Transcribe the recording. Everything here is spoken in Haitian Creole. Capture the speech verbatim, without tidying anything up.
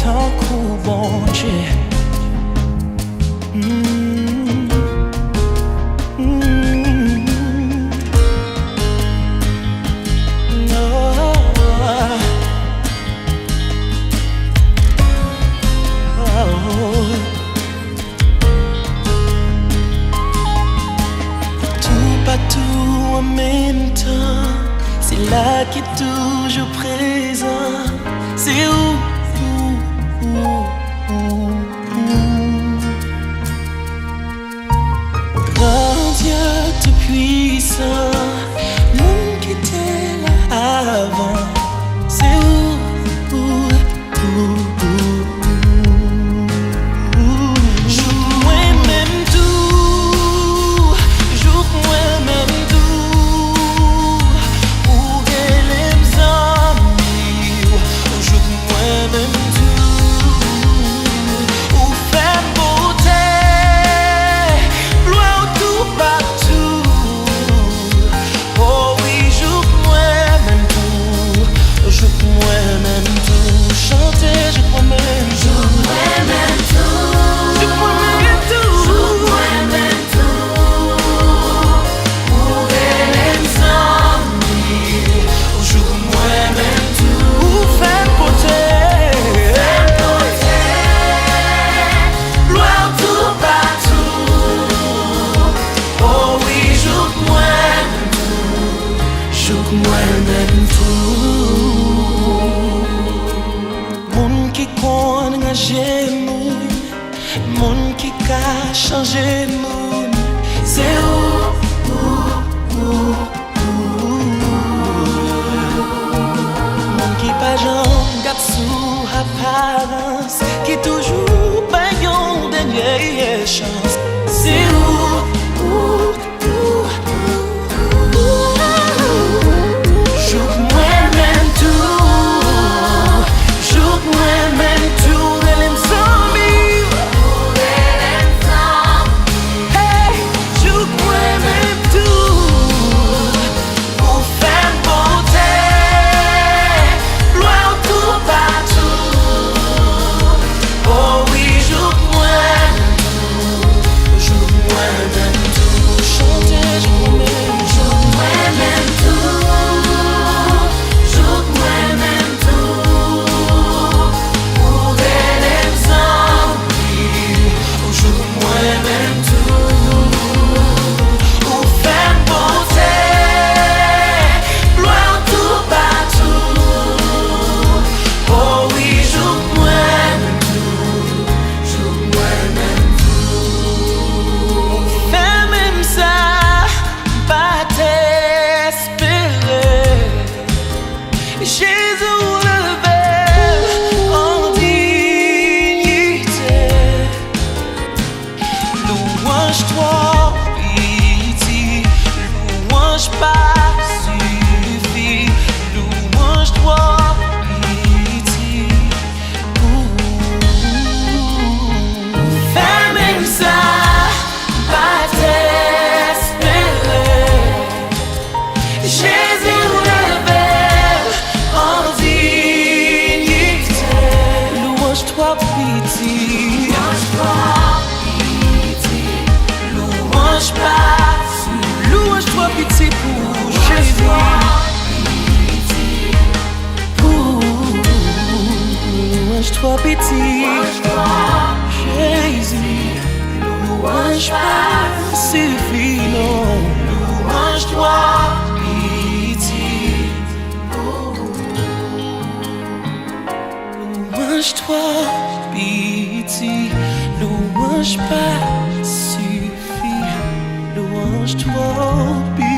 tankou Bondye. Mm, mm, oh, oh, oh. Toupatou an menm tan, se la ki toujou prezan, se ou, ou, ou, ou, ou. Gran Dye Toupisan, moun ki te la avan, se ou, ou, ou, ou, ou. Jouk mwen menm tou, jouk mwen menm tou, ou rele m zanmi w, jouk mwen menm tou, ou fè m pote glwa w toupatou. O wi, jouk mwen menm tou, jouk mwen menm tou, chante jouk mwen menm tou. Jouk mwen menm tou. Jouk mwen menm tou. Jouk mwen menm tou. Ou rele m zanmi. Jouk mwen menm tou. Ou fè m pote. Fè m pote glwa w toupatou. O wi, jouk mwen menm tou. Jouk mwen menm tou. Moun ki konn ranje moun, moun ki ka chanje moun, se ou, ou, ou, ou. Moun ki pa janm gad sou aparans, ki toujou bay yon dènye chans, se ou, ou, ou, ou. Jouk mwen menm tou, jouk mwen menm tou, rele m zanmi. Hey, jouk mwen menm tou, ou fè m pote glwa w toupatou. O wi, jouk mwen menm tou, jouk mwen menm tou, chante jouk mwen menm tou. Jouk mwen menm tou, jouk mwen menm tou, ou rele m zanmi. Jouk mwen menm tou, ou fè m pote glwa w toupatou. O wi, jouk mwen menm tou, jouk mwen menm tou. Fè menm sa m pa t espere. Jezi, ou leve l an diyite. Louwanj twò piti, louwanj pa sifi, louwanj twò piti pou ou. Fè menm sa m pa t espere. Jezi, ou leve l an diyite. Louwanj twò piti. Louwanj twò piti. Louwanj pa. Louwanj twò piti pou ou, Jezi. Pou ou. Louwanj twò piti. Jezi. Louwanj pa sifi, non. Louwanj twò piti. Louwanj twò piti, louwanj pa sifi, louwanj twò piti.